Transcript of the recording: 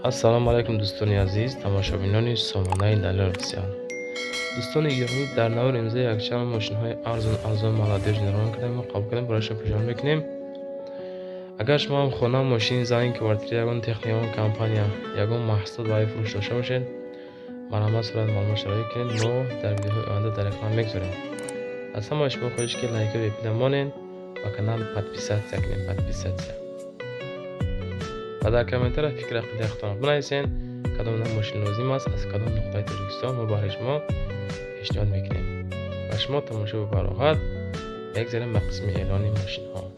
Ассалому алайкум, дӯстони азиз, тамошобинони сомонаи Далер Офисиал. Дӯстони гиромӣ, дар навори имрӯза якчанд мошинҳои арзон, арзон, молодёжный равон кардем ва қабул кардем, барои шумо пешниҳод мекунем. Агар шумо ҳам хона, мошин, зан, квартира, ягон техника, ягон компания, ягон маҳсулот барои фурӯш дошта бошед, марҳамат, сурат маълумот шароӣ кунед, мо дар видеоҳои оянда дар экран мегузорем. Аз ҳамаи шумо хоҳиш, ки лайка бепида монед ва канал подписаться кунед, подписаться, ва дар комментария фикр, ақидаи худтонро бинависед, кадом навъ мошин лозим аст, аз кадом нуқтаи Тоҷикистон, мо барои шумо пешниҳод мекунем. Ва шумо тамошо бароҳат. Мегзарем ба қисми эълони мошинҳо.